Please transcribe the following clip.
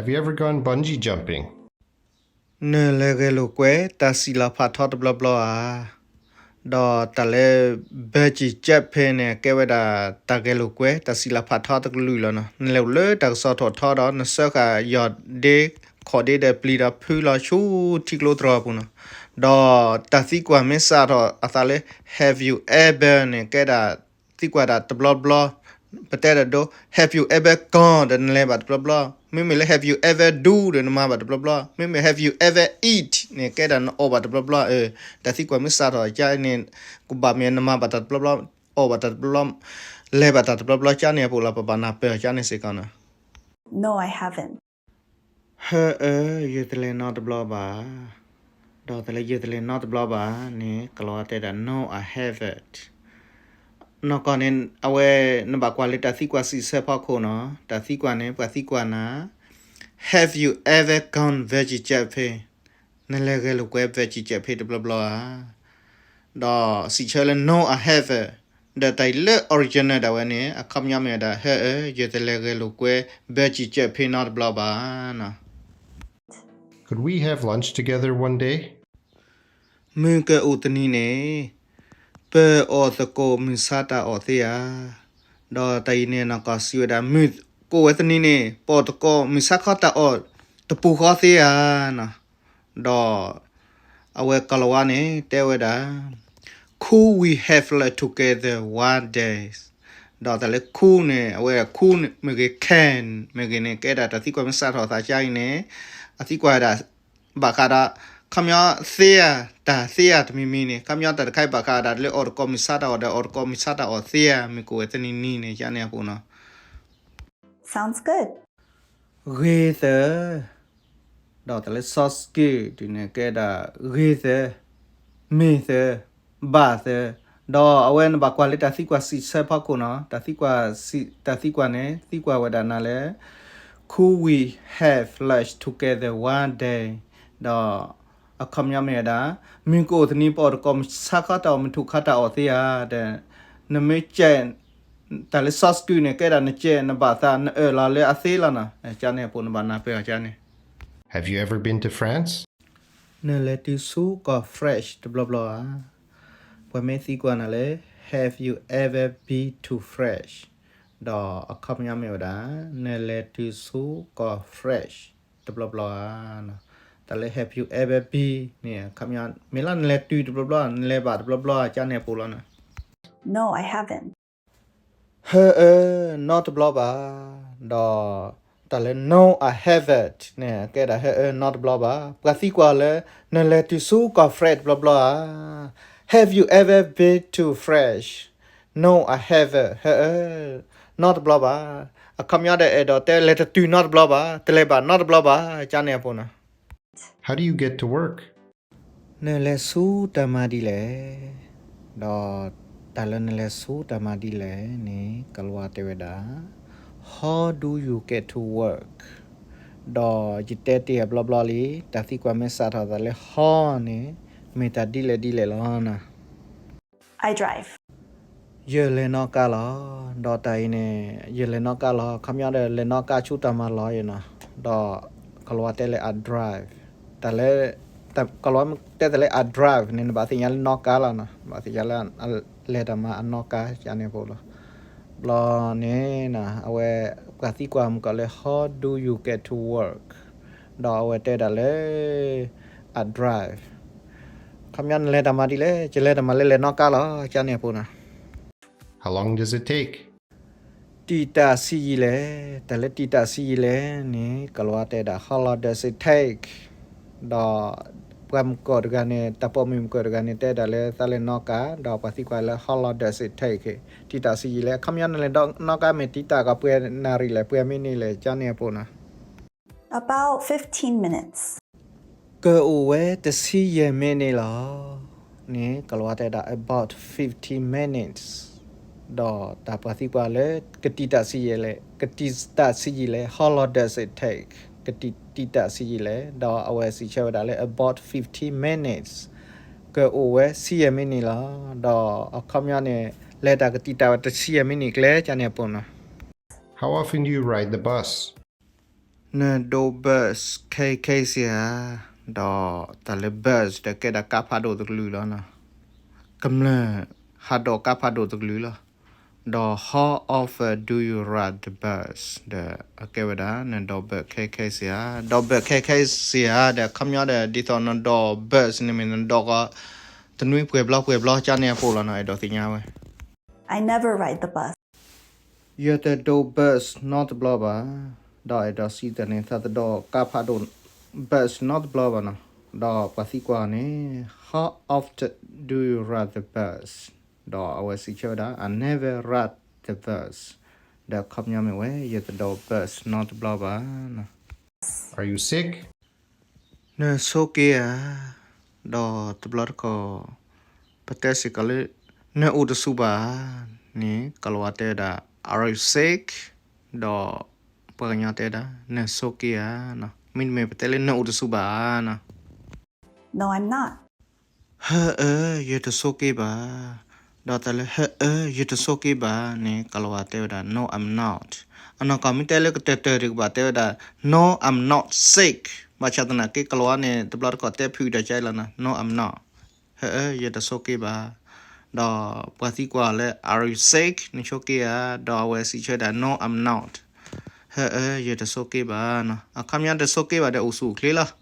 Have you ever gone bungee jumping? နလဲၤဂဲၤလိာ်ကွဲ တၢ်စံၣ်လီၤဖးထီတဘျီဘျီဧါ. ဒီးတၢ်လၢ bungee jump ဖဲန့ၣ် ကဲဝဲဒၣ် တၢ်ဂဲၤလိာ်ကွဲ တၢ်စံၣ်လီၤဖးထီတကလုာ်လီၤနီၤ. နလဲၤအိၣ်လၢတၢ်ကစီၣ်ထီၣ်ထီဒီး နစၢဃာ်ယီၢ်ဒ့ ခီၣ်ဒ့ဒီးပျံၤဒီးဖုလီၤဆူထံကျိတြီၤအပူၤနီၤ. ဒီးတၢ်သံကွၢ်မ့ၢ်စးထီၣ်အသးလၢ have you ever န့ၣ် ကဲဒၣ် သံကွၢ်ဒၣ်တဘျီဘျီ, ပတဲဒၣ်ဒိ have you ever gone ဒီးနလဲၤဘၣ်တဘျီဘျီ, မ့မ့ၢ်လၢ have you ever do ဒီးနမၤဘၣ်တဘျီဘျီ, မ့မ့ၢ် have you ever eat န့ၣ် ကဲဒၣ်နအီၣ်ဘၣ်တဘျီဘျီ, တၢ်သံကွၢ်မ့ၢ်စးထီၣ်ကါန့ၣ် ကဘၣ်မ့ၢ်နမၤဘၣ်တၢ်တဘျီဘျီ, အီၣ်ဘၣ်တၢ်တဘျီဘျီ, လဲၤဘၣ်တၢ်တဘျီဘျီကါန့ၣ်အပူၤလီၤ ပဘၣ်နၢ်ပၢၢ်ကါန့ၣ်စ့ၢ်ကီးနီၤ. No, I haven't. ဟၢအၢ ယတလဲၤနီတဘျီဘၣ်. ဒီးတၢ်လၢယတလဲၤနီတဘျီဘၣ်န့ၣ် ကလီၤဝါတဲဒၣ် no, I haven't. နီၢ်ကီၢ်န့ၣ် အဝဲ နဘၣ်ကွၢ်လၢတၢ်သံကွၢ်စံးဆၢဖီခိၣ်နီၤ, တၢ်သံကွၢ်န့ၣ် ပှၤသံကွၢ်နၤ, have you ever gone bungee jumping? နလဲၤဂဲၤလိာ်ကွဲ bungee jumping တဘျီဘျီဧါ. ဒီးစံးဆၢလၢ no, I haven't. ဒီးတၢ်အံၤလၢ original ဒၣ်ဝဲန့ၣ် အခီပညီမ့ၢ်ဝဲဒၣ် ဟၢအၢ ယတလဲၤဂဲၤလိာ်ကွဲ bungee jumping နီတဘျီဘၣ်နီၤ. Could we have lunch together one day? မုၢ်ကအိၣ်တနံၤန့ၣ် ပအီၣ်သကိးမုၢ်ဆါတၢ်အီၣ်သ့ဧါ. ဒီးတၢ်အံၤန့ၣ် နီၢ်ကီၢ်စံးဝဲဒၣ် မုၢ်ကအိၣ်ဝဲတနံၤန့ၣ် ပအီၣ်သကိးမုၢ်ဆါခီတၢ်အီၣ်တပူၤဃီသ့ဧါနီၤ. ဒီးအဝဲကလီၤဝါန့ၣ် တဲဝဲဒၣ် Could we have lunch together one day? ဒီးတၢ်လၢ could န့ၣ် အဝဲ could န့ၣ်မ့ၢ်ဂ့ၤ can မ့ၢ်ဂ့ၤန့ၣ် ကဲဒၣ်တၢ်သံကွၢ်မ့ၢ်စးထီၣ်သးကါအံၤန့ၣ် အသံကွၢ်ဒၣ် ဘၣ်ဃးဒီး ခီပညီသ့ဧါ တၢ်သ့ဧါတမံၤမံၤန့ၣ် ခီပညီတၢ်တခါအံၤဘၣ်ဃးဒၣ်လၢအီၣ်သကိးမုၢ်ဆါတၢ်အီၣ်ဒီး အီၣ်သကိးမုၢ်ဆါတၢ်အီၣ်သ့ဧါ မုၢ်ကအိၣ်ဝဲတနံၤနံၤန့ၣ် ကါန့ၣ်အပူၤနီၤ. Sounds good. ဂ့ၤသၢ ဒီးတၢ်လၢ sounds good ဒ်န့ၣ် ကဲဒၣ် ဂ့ၤသၢ, မ့ၢ်သၢ, ဘၣ်သၢ, ဒီးအဝဲနဘၣ်ကွၢ်လၢတၢ်သံကွၢ်စံးဆၢဖီခိၣ်နီၤ, တၢ်သံကွၢ်စံး, တၢ်သံကွၢ်န့ၣ် သံကွၢ်ဝဲဒၣ်နၤလၢ Could we have lunch together one day? ဒီးအခီပညီမ့ၢ်ဝဲဒၣ် မုၢ်ကအိၣ်တနံၤ ပအီၣ်သကိးမုၢ်ဆါခီတၢ်အီၣ် မုၢ်ထူၣ်ခီတၢ်အီၣ်သ့ဧါ, ဒီးနမ့ၢ်ကဲ တၢ်လၢ sounds good န့ၣ် ကဲဒၣ်နကဲ နဘၣ်သး နအၢၣ်လီၤလၢအသ့လီၤနီၤ, ကါန့ၣ်အပူၤနဘၣ်နၢ်ပၢၢ်အီၤကါန့ၣ်. Have you ever been to France? နလဲၤတုၤဆူကီၢ် France တဘျီဘျီဧါ. ပှၤမ့ၢ်သံကွၢ်နၤလၢ Have you ever been to France? ဒီးအခီပညီမ့ၢ်ဝဲဒၣ် နလဲၤတုၤဆူကီၢ် France တဘျီဘျီဧါ. တၢ်လၢ Have you ever been န့ၣ် အခီပညီ မ့ၢ်လၢနလဲၤတုၤတဘျီဘျီ နလဲၤဘၣ်တဘျီဘျီ ကါန့ၣ်အပူၤလီၤနီၤ. No, I haven't. ဟၢအၢ နီတဘျီဘၣ်. ဒီးတၢ်လၢ no, I haven't န့ၣ် ကဲဒၣ် ဟၢအၢ နီတဘျီဘၣ်. ပှၤသံကွၢ်လၢ နလဲၤတုၤဆူကီၢ် France တဘျီဘျီဧါ. Have you ever been to France? No, I haven't. ဟၢအၢ နီတဘျီဘၣ်. အခီပညီဒီး အဲၣ်ဒိးတဲ လဲၤတတုၤနီတဘျီဘၣ်, တလဲၤဘၣ်နီတဘျီဘၣ်, ကါန့ၣ်အပူၤနီၤ. How do you get to work? နလဲၤဆူတၢ်မၤဒ်လဲၣ်. ဒီးတၢ်လၢနလဲၤဆူတၢ်မၤဒ်လဲၣ်န့ၣ် ကလီၤဝါတဲဝဲဒၣ် How do you get to work? ဒီးယတဲတ့ၢ်အဘျီဘျီလံ, တၢ်သံကွၢ်မ့ၢ်စးထီၣ်သးလၢ how န့ၣ် မ့ၢ်တၢ်ဒ်လဲၣ်ဒ်လဲၣ်လီၤနီၤ. I drive. ယလဲၤနီၣ်ကါလီၤ. ဒီးတၢ်အံၤန့ၣ် ယလဲၤနီၣ်ကါလီၤ, ခီပညီဒီး လဲၤနီၣ်ကါဆူတၢ်မၤလီၤအံၤနီၤ. ဒီးကလီၤဝါတဲလၢ I drive. တၢ်လၢ ကလီၤဝါတဲတၢ်လၢ I drive န့ၣ် နဘၣ်သ့ၣ်ညါလၢနီၣ်ကါလီၤနီၤ, ဘၣ်သ့ၣ်ညါလၢ လဲၤတၢ်မၤအနီၣ်ကါ ကါန့ၣ်ဖိလီၤ. ဘျီန့ၣ်နီၤ အဝဲပှၤသံကွၢ်မုၢ်ကီၢ်လၢ How do you get to work? ဒီးအဝဲတဲဒၣ်လၢ I drive. ခီပညီနလဲၤတၢ်မၤဒ်လဲၣ်, ယလဲၤတၢ်မၤလၢလဲၤနီၣ်ကါလီၤ ကါန့ၣ်အပူၤနီၤ. How long does it take? တံာ်တာ်ဆံးယံာ်လဲၣ်, တၢ်လၢတံာ်တာ်ဆံးယံာ်လဲၣ်န့ၣ် ကလီၤဝါတဲဒၣ် How long does it take? ဒီးပှၤမုၢ်ကီၢ်တဂၤန့ၣ် တၢ်ပိာ်မုၣ်မုၢ်ကီၢ်တဂၤန့ၣ် တဲဒၣ်လၢသးလဲၤနီၣ်ကါ, ဒီးပှၤသံကွၢ်လၢ How long does it take? တံာ်တာ်ဆံးယံာ်လဲၣ်, ခီပညီနလဲၤနီၣ်ကါမ့ၢ်တံာ်တာ်ကီးပှဲၤနၣ်ရံၣ်လဲၣ် ပှဲၤမံးနံးလဲၣ် ကါန့ၣ်အပူၤနီၤ. About fifteen minutes. ကအိၣ်ဝဲတဆံယဲၢ်မံးနံးလီၤ. န့ၣ် ကလီၤဝါတဲဒၣ် about fifteen minutes. ဒီးတၢ်ပှၤသံကွၢ်လၢ ကတံာ်တာ်ဆံးယံာ်လဲၣ်, ကတံာ်တာ်ဆံးယံာ်လဲၣ်, How long does it take? ကတံာ် တံာ်တာ်ဆံးယံာ်လဲၣ်, ဒီးအဝဲစံးဆၢဝဲဒၣ်လၢ about fifteen minutes. ကအိၣ်ဝဲဆံယဲၢ်မံးနံးလီၤ. ဒီးအခီပညီန့ၣ် လဲၤတၢ်ကတံာ်တာ်ဝဲတဆံယဲၢ်မံးနံးကျဲ ကါန့ၣ်အပူၤနီၤ. How often do you ride the bus? နဒိး bus ခဲခဲဆ့ဧါ, ဒီးတၢ်လၢ bus ဒီးကဲဒၣ်ကါဖးဒိၣ်တကလုာ်လီၤနီၤ. ကမျၢၢ်ဟးဒိးကါဖးဒိၣ်တကလုာ်လီၤ. ဒီး how often do you ride the bus ဒီးအကဲဝဲဒၣ် နဒိး bus ခဲခဲဆ့ဧါ, ဒိး bus ခဲခဲဆ့ဧါ, ဒီးအခီပညီဒီး ဒ်သိးနဒိး bus န့ၣ်မ့ၢ်နဒိးကီး တနွံပှဲၤဘျီပှဲၤဘျီကန့ၣ်အပူၤလီၤနီၤ, အဲၣ်ဒိးသ့ၣ်ညါဝဲ I never ride the bus. ယတဒိး bus နီတဘျီဘၣ်. ဒီးအဲၣ်ဒိးစံးတၢ်န့ၣ် သးတဒိးကါဖးဒိၣ် bus နီတဘျီဘၣ်နီၤ. ဒီးပှၤသံကွၢ်န့ၣ် how often do you ride the bus ဒီးအဝဲစံးဆၢဝဲဒၣ် I never ride the bus. ဒီးအခီပညီမ့ၢ်ဝဲ ယတဒိး bus နီတဘျီဘၣ်နီၤ. Are you sick? နဆိးက့ဧါ. ဒီးတဘျီတခီၣ် ပတဲစ့ၢ်ကီးလၢ နအိၣ်တဆူၣ်ဘၣ်ဧါန့ၣ် ကိၤလၤဝါတဲဝဲဒၣ် Are you sick? ဒီးပှၤကညီတဲဝဲဒၣ် နဆိးက့ဧါနီၤ. မ့တမ့ၢ်ပတဲလၢ နအိၣ်တဆူၣ်ဘၣ်ဧါနီၤ. No, I'm not. ဟၢအၢ ယတဆိးက့ဘၣ်. ဒီးတၢ်လၢ ဟၢအၢ ယတဆိးက့ဘၣ်န့ၣ် ကိၤလၤဝါတဲဝဲဒၣ် No, I'm not. အနီၢ်ကီၢ်မ့ၢ်တဲလၢကတၢၢ်တၢၢ်တကပၤတဲဝဲဒၣ် No, I'm not sick. ဘၣ်ဆၣ်သနာ်က့ ကိၤလၤဝါန့ၣ် တဘျီတခီၣ်တဲဖုၣ်ဒီးကဲလီၤနီၤ No, I'm not. ဟၢအၢ ယတဆိးက့ဘၣ်. ဒီးပှၤသံကွၢ်လၢ Are you sick? နဆိးက့ဧါ. ဒီးအဝဲစံးဆၢဒၣ် No, I'm not. ဟၢအၢ ယတဆိးက့ဘၣ်နီၤ. အခီပညီတဆိးက့ဘၣ်ဒီးအိၣ်ဆူၣ်အိၣ်ချ့လီၤ.